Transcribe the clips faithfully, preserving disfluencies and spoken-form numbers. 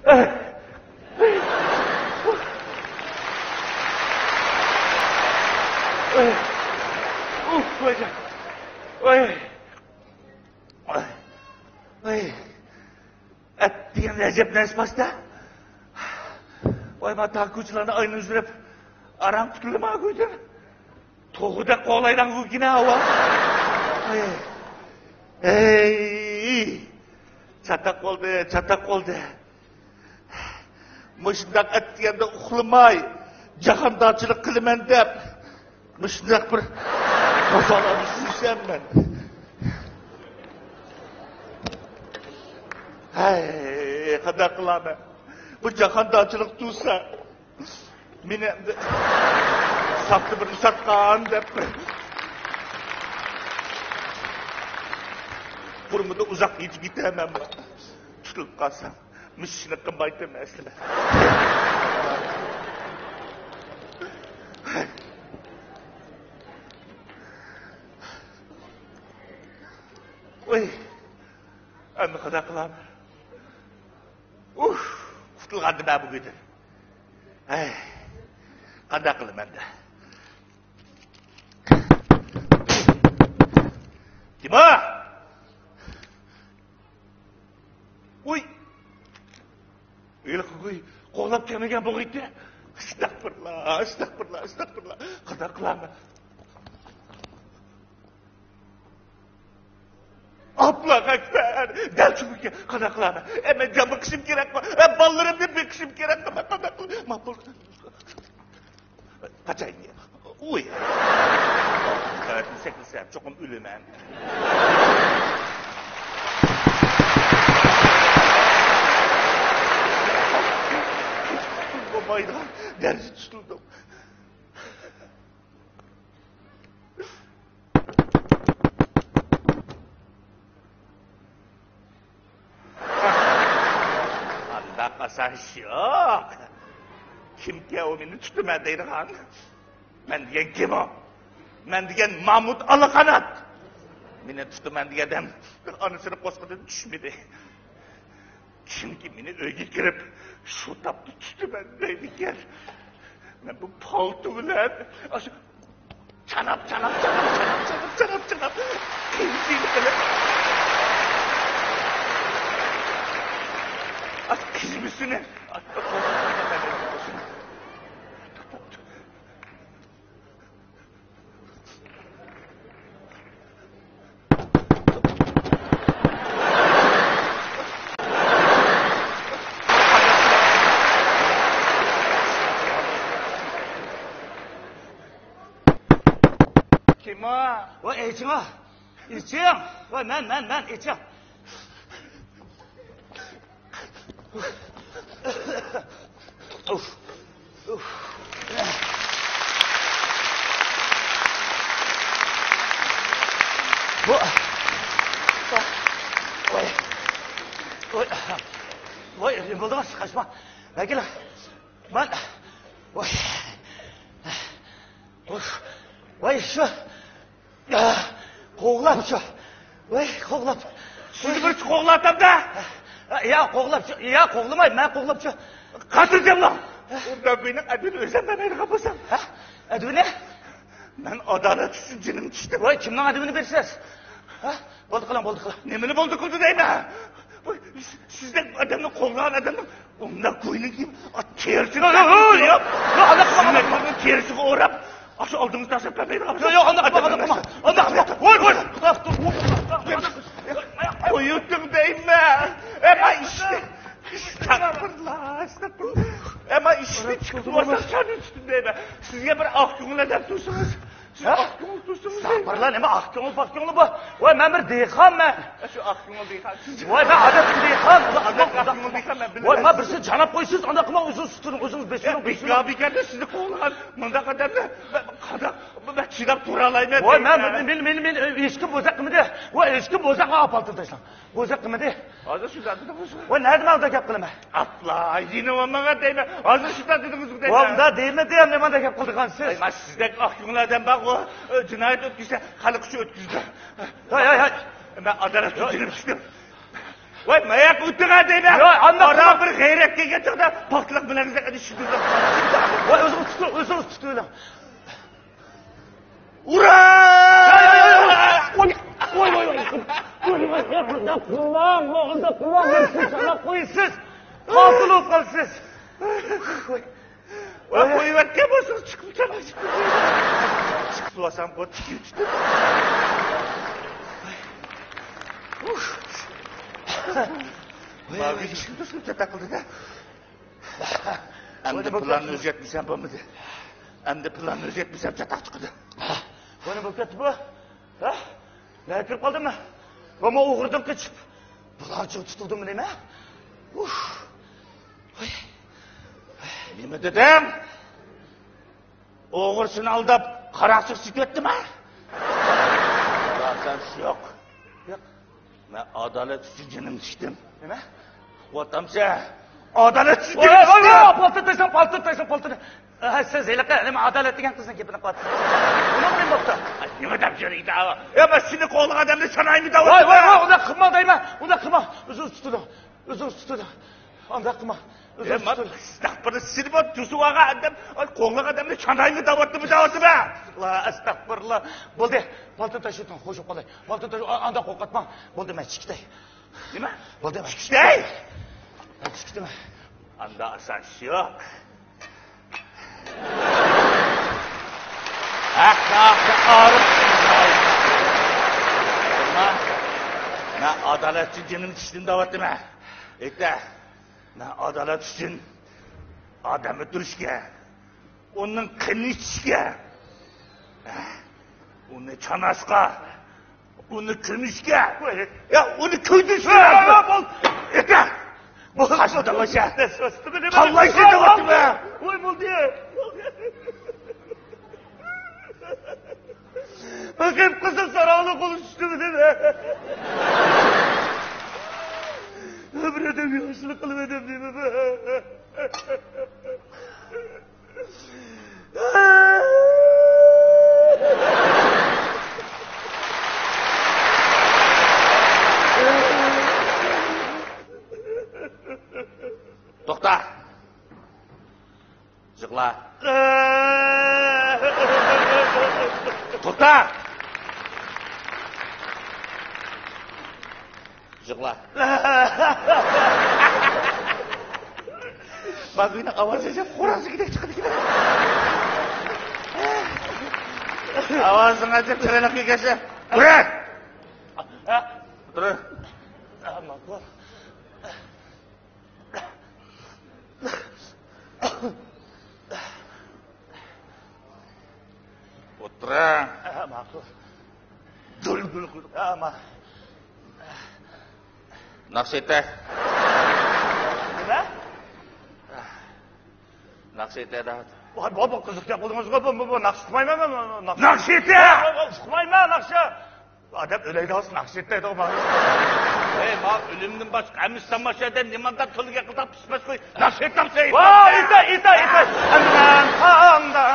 ئەي. ئەي. ئۇھ، ۋايجان. ئەي. ئەي. ئەتىگەن ئەجەب نەرسە باشتا. ۋاي، ما تاكۇچىلارنى ئايلىنىپ يۈرۈپ، ئاران قۇتۇلدۇم ھە گۇيدىن. توغۇدەك قوغلايدىغان گۇگىنە ھاۋا. ئەي. ئەي. چاتاق بولدى، چاتاق بولدى. مۇشۇنداق ئەتىگەندە ئۇخلىماي، جاھاندارچىلىق قىلىمەن دەپ، مۇشۇنداق بىر غازالارنى سۈرسەم مەن. ھەي، قانداق قىلارمەن؟ بۇ جاھاندارچىلىق تۇرسا، مېنى ئەمدى ساختا بىرنى ساتقان دەپ، تۈرمىدە ئۇزاق يېتىپ كېتەمەن. تۇتۇلۇپ قالسام، مۇشۇنى قىلمايتتىم ئەسلى. ۋاي، ئەمدى قانداق قىلارمەن؟ ئۇھ، قۇتۇلغاندا مەن بۈگۈن. ھەي، قانداق قىلىمەن دە؟ كىم ئۇ؟ ئۇي! ھېلىقى گۇي قوغلاپ كەلمىگەن بولغىيتتى. ئەستەغپۇرۇللا، ئەستەغپۇرۇللا، ئەستەغپۇرۇللا. قانداق قىلارمەن؟ ئاللاھۇ ئەكبەر! دەل شۇ گۇيكەن. قانداق قىلارمەن؟ ئە، مەن جان بېقىشىم كېرەكمۇ؟ ئە، بالىلىرىمنى بېقىشىم كېرەكمۇ؟ مەن قانداق قىل-، ماقۇل. قاچايلى. ئۇي. قەۋەتنى سەكرىسەم، چوقۇم ئۆلىمەن. بولمايدىغان دەرىجىدە تۇتۇلدۇم. ئانداق ئاسان ئىش يوق. كىمكەن ئۇ مېنى تۇتىمەن دەيدىغان؟ مەن دېگەن كىم ئۇ؟ مەن دېگەن مامۇت ئالا قانات. مېنى تۇتىمەن دېگەن ئادەم بىر ئانىسىنى قوسقىنىدىن چۈشمىدى. كىمكى مېنى ئۆيگە كىرىپ، شۇ تاپتا تۇتىمەن دەيدىكەن. مەن بۇ پالتا بىلەن ئاشۇ چاناپ، چاناپ، چاناپ، چاناپ، چاناپ، چاناپ، چاناپ، قىيىنچىلىق قىلىپ، ئاشۇ قىزمىسىنى، كىم ئۇ؟ ۋاي، ئېچىڭ، ئېچىڭ! ۋاي، مەن، مەن، مەن، ئېچىڭ! ۋاي، ۋاي، ۋاي، نېمە بولدى؟ قاچما. مەن، ۋاي، ۋاي، شۇ. قوغلاپ شۇ. ۋاي، قوغلاپ. سىزنى بىرسى قوغلاۋاتامدا. يا، قوغلاپ شۇ. يا، قوغلىماي، مەن قوغلاپ شۇ. قاتىل جەملا. ئۇ مەن بۇنىڭ ئەدىنى ئۆزۈم بەرمەيدىغان بولسام. ھە؟ ئەدىنى؟ مەن ئادالەت ئۈچۈن جېنىمنى تىكتىم. ۋاي، كىمنىڭ ئەدىبىنى بېرىسىز؟ ھە؟ بولدى قىلىڭ، بولدى قىلىڭ. نېمىنى بولدى قىلدى دەيمەن؟ بۇ سىزدەك ئادەمنى قوغلىغان ئادەمنىڭ ئۇنداق كوينىڭ كىيىم، تېرىسىنى، ياق، ياق، ياق، ياق، ياق، ياق، ياق، تېرىسىغا ئوراپ، ئاشۇ ئالدىڭىزدا ساقلاپ بەرمەيدىغان. ياق، ياق، ئانداق قىلما، ئانداق قىلما، ئانداق قىلما. ۋاي، ۋاي. قويۇۋېتىڭ دەيمەن. ئەمما ئىشنى، ئەستەغپۇرۇللا، ئەستەغپۇرۇللا. ئەمما ئىشنى چىقىپ بولسا، شۇنى تۇتۇپ دەيمەن. سىزگە بىر ئاق كۆڭۈل ئادەم تۇرسىڭىز. ھە؟ ئاق كۆڭۈل تۇرسىڭىز. ئەستەغپۇرۇللا، نېمە ئاق كۆڭۈل، پاك كۆڭۈل بۇ؟ ۋاي، مەن بىر دېھقانمەن. شۇ ئاق كۆڭۈل دېھقان. ۋاي، مەن ئادەتتىكى دېھقان. ئادەتتىكى ئاق كۆڭۈل دېھقان، مەن بىلىمەن. ۋاي، مەن بىرسىنى چاناپ قويسىز، ئانداق قىلماڭ، ئۆزىڭىز تۇتۇڭ، ئۆزىڭىز بېسىۋېلىڭ، بېسىۋېلىڭ. بىكار، بىكاردا سىزنى قوغلىغان مۇنداق ئادەمنى مەن قانداق، مەن چىداپ تۇرالايمەن؟ ۋاي، مەن، مېنى، مېنى، مېنى ھېچكىم بوزەك قىلمىدى. ۋاي، ھېچكىم بوزەك، ئاپالتىن تاشلاڭ. بوزەك قىلمىدى. ھازىر شۇنداق دېدىڭىزغۇ. ۋاي، نەدە ماڭا گەپ قىلىمەن؟ ئاپلا، يېنىۋالمىغان دەيمەن. ھازىر شۇنداق دېدىڭىزغۇ دەيمەن. ۋاي، ئۇنداق دېمىدىم، نېمانداق گەپ قىلدىغانسىز؟ ۋاي، مانا سىزدەك ئاق كۆڭۈل ئادەم بارغۇ، جىنايەت ئۆتكۈزسە، خەلق ئۈچۈن ئۆتكۈزىدۇ. ھاي، ھاي، ھاي. مەن ئادالەت ئۈچۈن جېنىمنى تىكتىم. ۋاي، ماياق ئۆتۈڭە دەيمەن. يا، ئانداق ئارا قىلما. بىر غەيرەت كەلگەن چاغدا پاكلىق بىلەن ئەنە شۇنداق. ۋاي، ئۆزىڭىز تۇتۇڭ، ئۆزىڭىز تۇتۇۋېلىڭ. ئۇرا! ۋاي، ۋاي، ۋاي، ۋاي. ۋاي، ۋاي، ۋاي، ئۇنداق قىلماڭ، ئۇنداق قىلماڭ، مېنى چالاپ قويىسىز. قاتىل بولۇپ قالىسىز. ۋاي. ۋاي، قويۇۋەتكەن بولسىڭىز، چىقىپ كېتىڭ. چىقىپ بولسام، بۇ تىكىپ چىقتى. ۋاي، ۋاي، ۋاي. ئىشىكنى تۇرسۇن، چاتاق قىلدى-دە. ئەمدى پىلاننى ئۆزگەرتمىسەم بولمىدى. ئەمدى پىلاننى ئۆزگەرتمىسەم، چاتاق چىقىدۇ. بۇ نېمە بولۇپ كەتتى بۇ؟ ھە؟ نەگە كىرىپ قالدىم مەن؟ بۇمۇ ئوغرىدىن قېچىپ، بۇلارچە تۇتۇلدىمۇ نېمە؟ ئۇف. نېمە دېدىڭ؟ ئوغرىسىنى ئالداپ، قاراقچىغا سېتىۋەتتىمۇ؟ ياق، سەن يوق. ياق. مەن ئادالەت ئۈچۈن جېنىمنى تىكتىم. نېمە؟ ئۇقۇۋاتامسەن؟ ئادالەت ئۈچۈن ۋاي، جېنىمنى ۋاي، تىكتىم. ۋاي، پالتىر تاشلاڭ، پالتىر تاشلاڭ، پالتىر. ئە، سىز ھېلىقى نېمە ئادالەت دېگەن قىزنىڭ گېپىنى قىلىۋاتىسىز. ئۇنىڭ نېمە بوپتۇ؟ ئە، نېمە دەپ يۈرىدۇ؟ يا، مەن سېنى قوغلىغان ئادەمنى چانايمۇ دەۋاتىمەن. ۋاي، ۋاي، ۋاي، ئۇنداق قىلماڭ دەيمەن. ئۇنداق قىلماڭ. ئۆزىڭىز تۇتۇلۇڭ. ئۆزىڭىز تۇتۇلۇڭ. ئانداق قىلماڭ. ئۆزىڭىز تۇتۇلۇڭ. ئەستەغپۇرۇللا، سېنى بۇ تۈزۈۋالغان ئادەم، قوغلىغان ئادەمنى چانايمۇ دەۋاتىمەن، دەۋاتىمەن. ئەستەغپۇرۇللا. بولدى. پالتىر تاشلىتىڭ، خوش بولۇپ قالاي. پالتىر تاشلىتىڭ، ئا-، ئانداق قورقۇتماڭ. بولدى، مەن چىقىپ كېتەي. نېمە؟ بولدى، مەن چىقىپ كېتەي. مەن چىقىپ كېتىمەن. ئاندا ئاسان ئىش يوق. ھەق، ھەق، ئارىپ. مەن ئادالەت ئۈچۈن جېنىمنى تىكتىم دەۋاتىمەن. ئېيتە، مەن ئادالەت ئۈچۈن ئادەم ئۆلتۈرۈشكە، ئۇنىڭ قېنىنى ئىچىشكە، ئۇنى چاناشقا، ئۇنى كۆمۈشكە، يا، ئۇنى كۆيدۈرۈشكە. ۋاي، ۋاي، بول. ئېيتە. بول، قاچما، تاللاشە. تاللاشە دەۋاتىمەن. ۋاي، بولدى. قىپقىزىل ساراڭنىڭ قولىغا چۈشتۈم دېمە. بىر ئادەم ياخشىلىق قىلىپ ئادەم دېمە. توختا. يىغلا. توختا. يىغلا. ماگۇينىڭ ئاۋازى خوراز دېگۈدەك چىقىدىكەن. ئاۋازىڭ ئەجەب چىرايلىق ئىكەنسەن. تۇرە. تۇرە. ماقۇل. ئولتۇرۇڭ. ھە، ماقۇل. گۈل، گۈل، گۈل. ھە، ما-. ناخشا ئېيتە. نېمە؟ ناخشا ئېيتە، دەۋاتىمەن. ۋاي، بۇ، بۇ قىزىق گەپ قىلدىڭىزغۇ، بۇ، بۇ، بۇ ناخشا ئۇقمايمەن مەن، ناخشا. ناخشا ئېيتە! ۋاي، ۋاي، ئۇقمايمەن ناخشا. ئادەم ئۆلەي دەۋاتسا ناخشا ئېيتەي دەپ. ھەي، ماڭا ئۆلۈمدىن باشقا ھەممىسى تاماشا ئەدە، نېمانداق تولىگە قىلساق پىشماس قوي، ناخشا ئېيتامسەن؟ ۋاي، ئېيتە، ئېيتە، ئېيتە. ئەمدى مەن قانداق،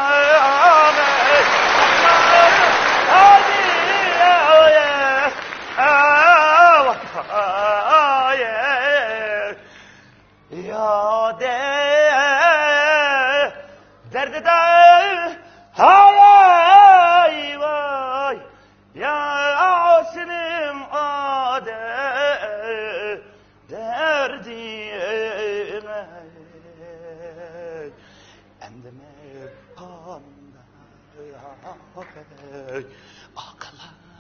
يا دە-، دەردىدە، ھاي، ۋاي. يا سېنىڭ ئادەم دەردىڭ، ئەمدى مەن قانداق قىلاي؟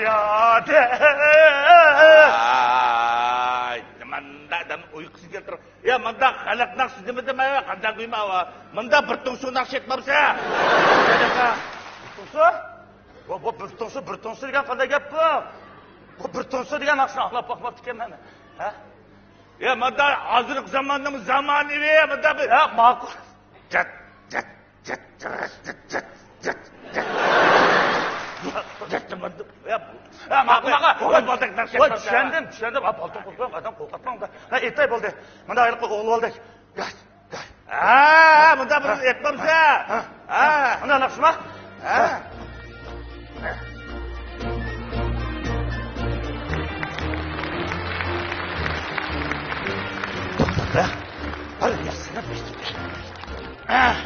يا دە-، ئاي، نېمانداق ئادەم ئۇيقۇسى كەلتۈر. يا، مۇنداق خەلق ناخشىسى دېمىدىم، قانداق دېمە، مۇنداق بىر تۇڭسۇ ناخشا ئېيتمامسەن؟ بىر تۇڭسۇ؟ بۇ، بۇ بىر تۇڭسۇ، بىر تۇڭسۇ دېگەن قانداق گەپ بۇ؟ بۇ بىر تۇڭسۇ دېگەن ناخشىنى ئاڭلاپ باقماپتىكەنمەن مەن. ھە؟ يا، مۇنداق ھازىرقى زاماننىڭ زامانىۋى، مۇنداق بىر، يا، ماقۇل. جەت، جەت، جەت، جەت، جەت، جەت، جەت، جەت. جەت، جەت، جەت. يا، يا، ماقۇل، ماقۇل. ۋاي، بالدەك ناخشا ئېيتمامسەن؟ چۈشەندىم، چۈشەندىم. ھە، بالدەق قويۇپ قويۇڭ، ئادەم قورقۇتماڭ. ھە، ئېيتاي بولدى. مۇنداق ھېلىقى ئوغلى بالدەك. گاس، گاس. ھە، ھە، مۇنداق بىر ئېيتمامسە. ھە. مۇنداق ناخشىما؟ ھە. توختاڭ، بىر ياسىنىپ ئېيتىپ بېرەي.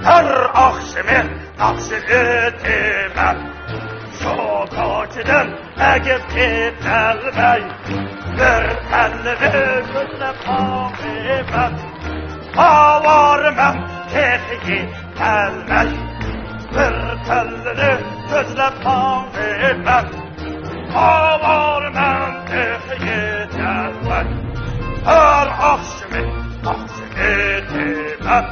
ھەر ئاخشىمى ناخشا ئېيتىمەن، شۇ كوچىدىن ئەگىپ كېتەلمەي، بىر تەلۋىنى كۆزلەپ ئاڭلايمەن. ئاۋارىمەن تېخى يېتەلمەي، بىر تەلۋىنى كۆزلەپ ئاڭلايمەن. ئاۋارىمەن تېخى يېتەلمەي، ھەر ئاخشىمى ناخشا ئېيتىمەن.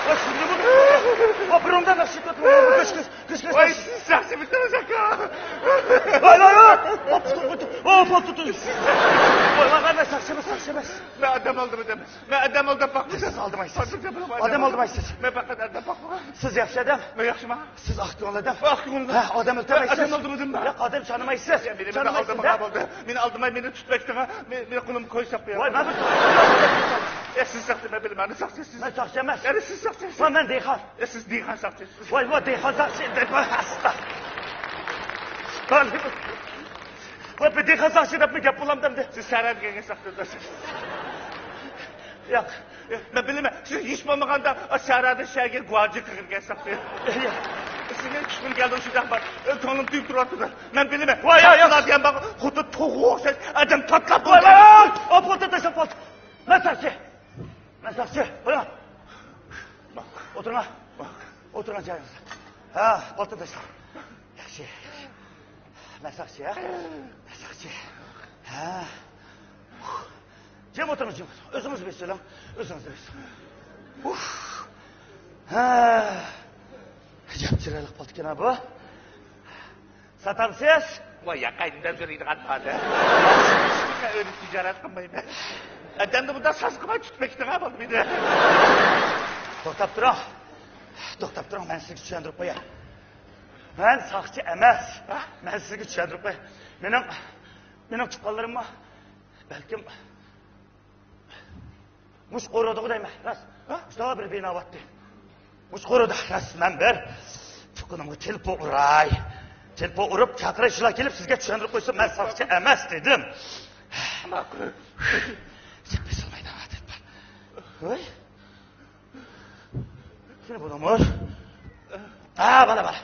ۋاي، شۇندىمۇ؟ ۋاي، بۇرۇندا ناخشا ئېيتىۋاتىمەن. كۆز، كۆز، كۆز، كۆز، ۋاي، كۆز. سىز ساقچىمىسىز، ئاكا؟ ۋاي، ۋاي، ۋاي. ۋاي، ۋاي، ۋاي، ساقچى ئەمەس، ساقچى ئەمەس. مەن ئادەم ئالدىم، ئادەم. مەن ئادەم ئالدىم، باقمىسىز. سىز ئالدىمايسىز. ئادەم ئالدىمايسىز. مەن پەقەت ئادەم باقمىغان. سىز ياخشى ئادەم. مەن ياخشىما؟ سىز ئاق كۆڭۈل ئادەم. ئاق كۆڭۈل. ھە، ئادەم ئىلتىمايسىز. ئادەم ئالدىم، ئادەم. ياق، ئادەم چانىمايسىز. مېنى چانىمايسىز، ئالدىمايسىز. مېنى ئالدىماي، مېنى تۇتۇپ ئەكتىڭ. مېنى قولۇم قويساق بۇ ياققا. ۋاي، مەن بىر ئە، سىز ساقچى، مەن بىلىمەن، ساقچى سىز. مەن ساقچى ئەمەس. ئەرە، سىز ساقچى. ۋاي، مەن دېھقان. ئە، سىز دېھقان ساقچى. ۋاي، ۋاي، دېھقان ساقچى دەپ، ئاستا. ۋاي، بىر دېھقان ساقچى دەپمۇ گەپ بولامدۇ ئەمدى؟ سىز سەھرادىن كەلگەن ساقچى. ياق. مەن بىلىمەن، سىز ھېچ بولمىغاندا سەھرادىن شەھەرگە گۇۋاھچى قىلغان ساقچى. سىزنى چۈشكۈن كەلدى، شۇنداق بار. كۆڭلۈم تۈگۈپ تۇرۇۋاتىدۇ. مەن بىلىمەن. ۋاي، ياق، ياق. دېگەن بار، خۇددى توغۇغا ئوخشاش. ئادەم تاتلاپ ۋاي، ۋاي، ۋاي. ئاپالتا تاشلاپ قالدى. مەن ساقچى. مەن ساقچى. قويۇڭ. ئولتۇرۇڭ. ئولتۇرۇڭ جايىڭىزدا. ھە، ئولتۇر دوستلار. ياخشى. مەن ساقچى، ھە؟ مەن ساقچى. ھە. جىم ئولتۇرۇڭ، جىم ئولتۇرۇڭ. ئۆزىڭىز بىر سۆزلەڭ. ئۆزىڭىز بىر سۆزلەڭ. ئۇف. ھە. ئەجەب چىرايلىق پالتىكەن ھە بۇ. ساتامسىز؟ ۋاي ياقاي، نېمە دەپ يۈرىدىغان پادە. ئۆيدە تىجارەت قىلمايمەن. ئادەمنى بۇنداق ساز قىلماي تۇتۇپ كېتىڭ ھە، بولدى مېنى. توختاپ تۇرۇڭ. توختاپ تۇرۇڭ، مەن سىزگە چۈشەندۈرۈپ قوياي. مەن ساقچى ئەمەس. ھە؟ مەن سىزگە چۈشەندۈرۈپ قوياي. مېنىڭ، مېنىڭ تۇغقانلىرىممۇ بەلكىم مۇشۇ قورۇدىغۇ دەيمەن، راست. ھە؟ مۇشۇنداق بىر بىنا بارتتى. مۇشۇ قورۇدا رەسمەن بىر تۇغقىنىمغا تېلېفون ئۇراي. تېلېفون ئۇرۇپ، چاقىرىشلا كېلىپ، سىزگە چۈشەندۈرۈپ قويسۇن، مەن ساقچى ئەمەس دېدىم. ماقۇل. سەن بېسىلمايدىغان ئادەت بار. ھوي. شۇنى بۇ نومۇر. ھە، بالا، بالا.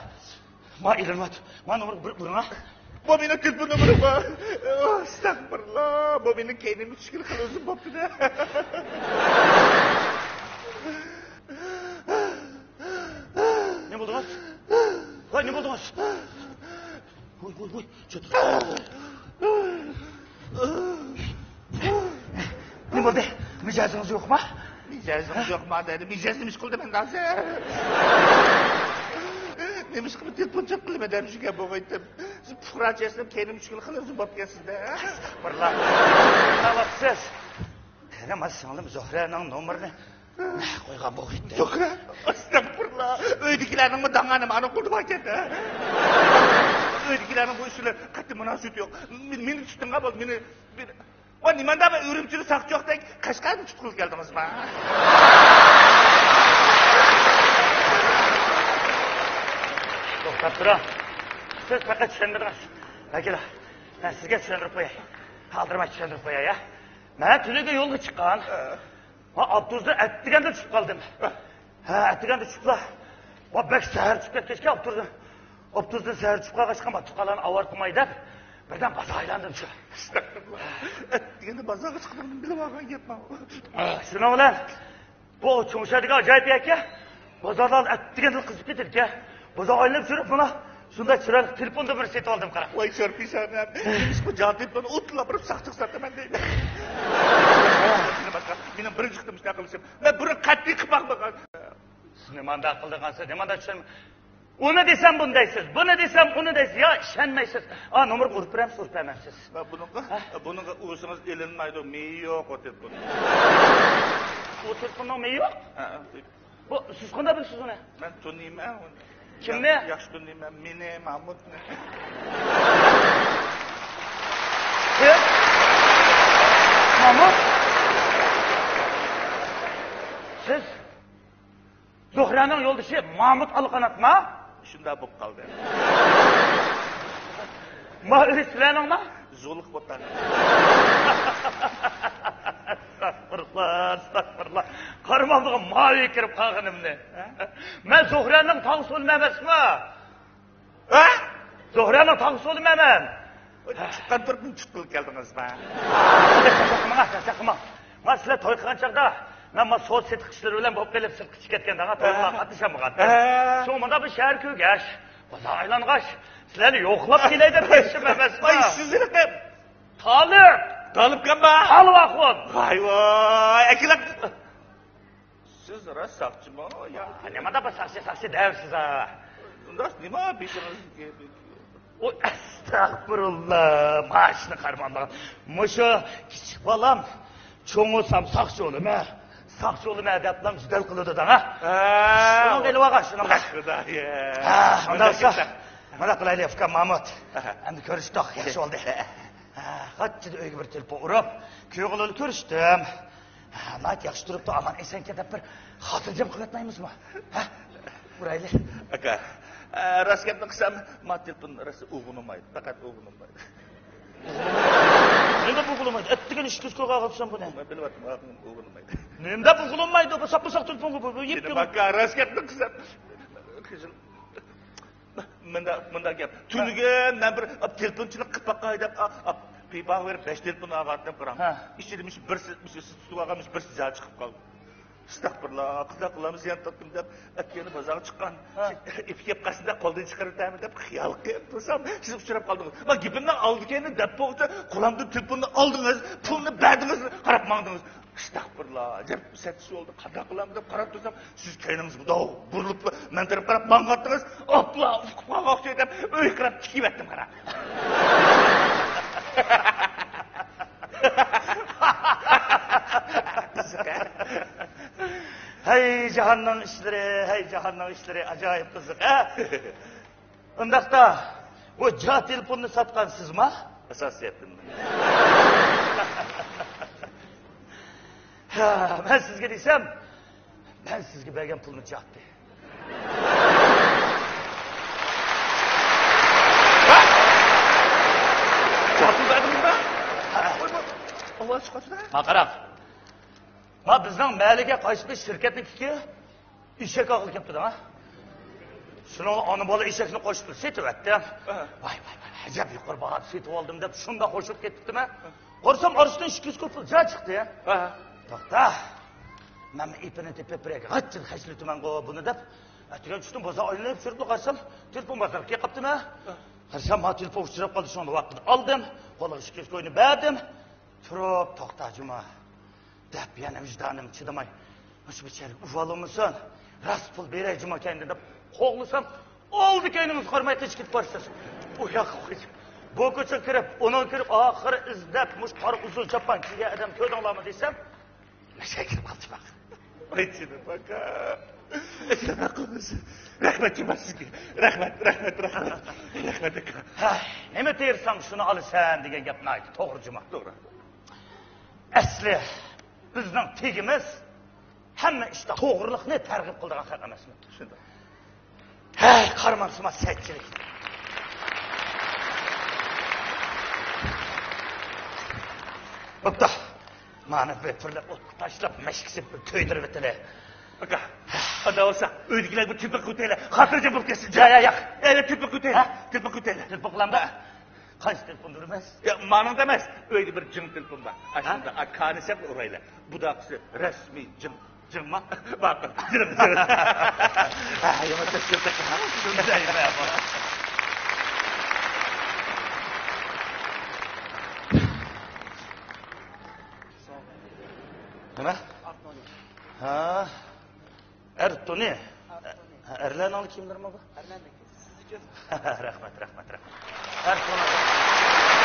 ما ئېلىنىۋاتىدۇ. ما نومۇرغا بىر ئۇرۇڭ ھە. بۇ مېنىڭ تېلېفون نومۇرۇم بار. ئەستەغپۇرۇللا. بۇ مېنىڭ كەينىمگە چۈشكىلى خېلى ئۇزۇن بوپتۇ-دە. نېمە بولدىڭىز؟ ۋاي، نېمە بولدىڭىز؟ ۋوي، ۋوي، ۋوي، چۆتۈر. نېمە بولدى؟ مىجەزىڭىز يوقما؟ مىجەزىڭىز يوقما دەيدۇ. مىجەز نېمە ئىش قىلدى مەندە ھازىر؟ نېمە ئىش قىلىپ تېلېفون چاققىلى مەن دەرۋىشىگە بولغايتتىم. سىز پۇقراچە ئەسلىم كەينىمگە چۈشكىلى خېلى ئۇزۇن بوپكەنسىز-دە. ئەستەغپۇرۇللا. نېمە قىلىسىز؟ قېنى، ما سىڭلىم زۆھرەنىڭ نومۇرىنى نەگە قويغان بولغىيتتى؟ زۆھرە؟ ئەستەغپۇرۇللا. ئۆيدىكىلەرنىڭمۇ داڭانىمۇ ئانا قولدا باركەن-دە. ئۆيدىكىلەرنىڭ بۇ ئىش بىلەن قەتئىي مۇناسىۋىتى يوق. مېنى، مېنى تۇتتۇڭ-ھە، بولدى، مېنى، مېنى. ۋاي، نېمانداق بىر ئۈرۈمچىدە ساقچى يوقتەك، قەشقەردىن تۇتقىلى كەلدىڭىزما؟ توختاپ تۇرۇڭ. سىز پەقەت چۈشەنمىدىڭىز. ۋەكىل، مەن سىزگە چۈشەندۈرۈپ قوياي. ئالدىرىماي چۈشەندۈرۈپ قوياي، ھە؟ مەن تۈنۈگۈن يولغا چىققان. ھە. ھە، ئاپتوبۇستا ئەتىگەندە چۈشۈپ قالدىم. ھە. ھە، ئەتىگەندە چۈشۈپلا. ۋا، بەك سەھەر چۈشۈپ كەتكەچكە ئاپتوبۇستىن، ئاپتوبۇستىن سەھەر چۈشۈپ قالغاچقا، ما تۇغقانلارنى ئاۋارە قىلماي دەپ، بىردەم بازار ئايلاندىم شۇ. ئەستەغپۇرۇللا. ئەتىگەندە بازارغا چىقىدىغىنىمنى بىلىۋالغان گەپمۇ. ھە، شۇنىڭ بىلەن بۇ چوڭشەھەردىكى ئاجايىپ يەركەن. بازارلار ئەتىگەندىلا قىزىپ كېتىدىكەن. بازار ئايلىنىپ يۈرۈپ مانا شۇنداق چىرايلىق تېلېفوندا بىر سېتىۋالدىم، قارا. ۋاي شور پېشانەم، نېمىشقا جان تېلېفوننى ئوتلاپ بۇرۇپ ساقچىغا ساتىمەن دەيمەن. مېنىڭ بىرىنچى قېتىم شۇنداق قىلىشىم. مەن بۇرۇن قەتئىي قىلىپ باقمىغان. سىز نېمانداق قىلىدىغانسىز، نېمانداق چۈشەنمەي. ئۇنى دېسەم بۇنى دەيسىز، بۇنى دېسەم ئۇنى دەيسىز. يا ئىشەنمەيسىز. ئا، نومۇرغا ئۇرۇپ بېرەمسىز، ئۇرۇپ بەرمەمسىز؟ مەن بۇنىڭغا، ھە؟ بۇنىڭغا ئۇرسىڭىز ئېلىنمايدۇ، مېيى يوق ئۇ تېلېفون. ئۇ تېلېفوننىڭ مېيى يوق؟ ھە، ھە. بۇ، سىز قانداق بىلىسىز ئۇنى؟ مەن تونۇيمەن ئۇنى. كىمنى؟ يا-، ياخشى تونۇيمەن. مېنى، مامۇتنى. سىز؟ مامۇت؟ سىز؟ زۆھرەنىڭ يولدىشى مامۇت ئالقاناتما؟ شۇنداق بولۇپ قالدى. ما ئۆي سىلەرنىڭما؟ زۇلۇق بولۇپ قالدى. ئەستەغپۇرۇللا، ئەستەغپۇرۇللا. قارىمامدىغان ماۋۇ كىرىپ قالغىنىمنى. ھە؟ مەن زۆھرەنىڭ تاڭسۇلىمى ئەمەسما؟ ھە؟ زۆھرەنىڭ تاڭسۇلىمى مەن. چىققان تۇرۇپنى تۇتقىلى كەلدىڭىزما؟ چاقچاق قىلماڭ، چاقچاق قىلماڭ. ما سىلەر توي قىلغان چاغدا، مەن ما سودا سېتىق ئىشلىرى بىلەن بولۇپ قېلىپ سىرتقا چىقىپ كەتكەندە، تويغا ھە. قاتنىشالمىغان. ھە. شۇڭا مانا بۇ شەھەر كۆرگەچ، بازار ئايلانغاچ، سىلەرنى يوقلاپ كېلەي دەپ كەلدىم ئەمەسما؟ ۋاي، سىز ھېلىقى تالىپ. تالىپكەنما؟ تالىپ ئاخۇن. ۋاي، ۋاي، ئەكېلىڭ. سىز راست ساقچىمۇ يا؟ ھە، نېمانداق بىر ساقچى، ساقچى دەۋېرىسىز ھە. ئۇنداق نېمە بېشىڭىزدىكى؟ ئوي، ئەستەغپۇرۇللا، ماشىنا قارىمامدىغان. مۇشۇ كىچىك بالام، چوڭ بولسام ساقچى بولىمەن، ساقچى بولىمەن دەپلا جېدەل قىلىدۇ دەڭ ھە. ھە. شۇنىڭغا ئېلىۋالغان، شۇنىڭغا. خۇدايىم. ھە، ئۇنداق بولسا، مانداق قىلايلى، ئۇكام مامۇت. ھە. ئەمدى كۆرۈشتۇق، ياخشى بولدى. ھە، قاچىدا ئۆيگە بىر تېلېفون ئۇرۇپ، كۆڭۈلنى كۆرۈشتۈم. ھە، ناھايىتى ياخشى تۇرۇپتۇ، ئامان ئېسەنكەن دەپ بىر خاتىرجەم قىلىۋەتمەيمىزمۇ؟ ھە؟ ئۇرايلى. ئاكا، ئە، راست گەپنى قىلسام، ما تېلېفون راست ئۇغۇنۇمايدۇ، پەقەت ئۇغۇنۇمايدۇ. نېمە دەپ ئۇغۇنۇمايدۇ؟ ئەتىگەن ئىشىك كۆزگە قالغانسەن بۇنى. مەن بىلىۋاتىمەن، ئۇغۇنۇمايدۇ. نېمە دەپ ئۇغۇنۇمايدۇ؟ بۇ ساپ، بۇ ساق تېلېفونغا بۇ، بۇ يىپ. ئاكا، راست گەپنى قىلسام، مۇنداق، مۇنداق گەپ. تۈنۈگۈن مەن بىر، ئاپ، تېلېفونچىلىق قىلىپ باقاي دەپ، ئاپ، ئاپ، پىپاغا بېرىپ بەش تېلېفون ئالغانتىم، قاراڭ. ھە. ئىچىدە مۇشۇ بىرسى، مۇشۇ سىز تۇتۇۋالغان مۇشۇ بىرسى جا چىقىپ قالدى. ئەستەغپۇرۇللا، قانداق قىلامىز، زىيان تارتتىم دەپ، ئەتىگەنلا بازارغا چىققان. ھە. ئېپىپ كەپ قالسىن دەپ قولدىن چىقىرىۋېتەرمەن دەپ خىيال قىلىپ تۇرسام، سىز ئۇچراپ قالدىڭىز. ما گېپىمنىڭ ئالدى كەينىنى دەپ بولغۇچە، قولۇمدىن تېلېفوننى ئالدىڭىز، پۇلنى بەردىڭىز، قاراپ ماڭدىڭىز. ئەستەغپۇرۇللا، جەپ سەتسىز بولدى، قانداق قىلامدۇ دەپ قاراپ تۇرسام، سىز كەينىڭىزگە مۇنداق بۇرۇلۇپلا مەن تەرەپ قاراپ ماڭغانتىڭىز، ئاپلا ئۇقۇپ قالغان ئوخشايدۇ دەپ ئۆيگە قاراپ تىكىۋەتتىم، قاراڭ. ھەي جاھاننىڭ ئىشلىرى، ھەي جاھاننىڭ ئىشلىرى، ئاجايىپ قىزىق ھە. ئۇنداقتا، بۇ جا تېلېفوننى ساتقان سىزما؟ ئاساسىيەتتىن. ھە، مەن سىزگە دېسەم، مەن سىزگە بەرگەن پۇلنى چاتتى. چاتتى بەردىڭىزمۇ؟ ھە. ۋاي، ۋاي، ئاۋاز چىقىۋاتىدۇ. ما قاراڭ. ما بىزنىڭ مەھەللىگە قايسى بىر شىركەتنىڭكى ئېشەك ئالغىلى كەپتۇ دەڭ. شۇنىڭغا ئانا بالا ئېشەكنى قوشۇپ سېتىۋەتتىم. ئاھا. ۋاي، ۋاي، ۋاي، ئەجەب يۇقىرى باھادا سېتىۋالدىم دەپ شۇنداق خوش بولۇپ كېتىپتىمەن. قارىسام ئارىسىدىن ئىككى يۈز كوپىل جا چىقتى. ئاھا. توختا. مەن ئېپىنى تېپىپ بېرەي، غاچچىل خەجلىتىمەنغۇ بۇنى دەپ. ئەتىگەن چۈشتۈم، بازار ئايلىنىپ يۈرۈپلا قارىسام، تېلېفون بازارغا كېلىپ قاپتىمەن. ئاھا. قارىسام، ما تېلېفون ئۇچراپ قالدى، شۇڭا ۋاقتىدا ئالدىم. قولىغا ئىككى يۈز كوينى بەردىم. تۇرۇپ، توختا جۇما. دەپ يەنە ۋىجدانىم چىدىماي، مۇشۇ بىچارىگە ئۇۋالىمىسۇن، راست پۇل بېرەي جۇما كەينىدە دەپ قوغلىسام، ئالدى كەينىڭىزگە قارىماي قېچىپ كېتىپ بارىسىز. ئۇ ياققا قېچىپ، بۇ كوچىغا كىرىپ، ئۇنىڭغا كىرىپ، ئاخىرى ئىزدەپ، مۇشۇ قارا ئۇزۇن چاپان كىيگەن ئادەم كۆردۈڭلارمۇ دېسەم، مەشەگە كىرىپ قالدى باق. ۋاي جېنىم ئاكا. رەھمەت جۇما سىزگە. رەھمەت، رەھمەت، رەھمەت. رەھمەت ئاكا. ھە، نېمە تېرىساڭ شۇنى ئالىسەن دېگەن گەپ ناھايىتى توغرا جۇما. توغرا. ئەسلى بىزنىڭ تېگىمىز ھەممە ئىشتا توغرىلىقنى تەرغىب قىلىدىغان خەق ئەمەسمۇ؟ شۇنداق. ھەي، قارىمامسىما سەتچىلىك. بوپتۇ. مانا بىر پۈرلەپ ئوتقا تاشلاپ، مەشكىسى بىر كۆيدۈرۈۋېتىلى. ئاكا، ئانداق بولسا ئۆيدىكىلەرگە بىر تېلېفون قىلىۋېتەيلى. خاتىرجەم بولۇپ كەتسۇن. ياق، ياق، ياق. ئەيلە تېلېفون قىلىۋېتەيلى. ھە؟ تېلېفون قىلىۋېتەيلى. تېلېفون قىلامدا؟ قايسى تېلېفوندىن ئۇرىمىز؟ يا، مانىڭدا ئەمەس. ئۆيدە بىر جىڭ تېلېفون بار. ھە؟ ئاشۇندا ئاكانى سەپ ئۇرايلى. بۇداقىسى رەسمىي جىڭ. جىڭما؟ ماقۇل. جىڭ، جىڭ. ھە، يامان تەسىر تەكە. شۇنداق. نېمە؟ ھە؟ ئەر تونى. ئەرلەرنىڭ كىيىملىرىمۇ بۇ؟ ئەرلەرنىڭ. سىزنىڭكى. رەھمەت، رەھمەت، رەھمەت. ھەر كۈنى.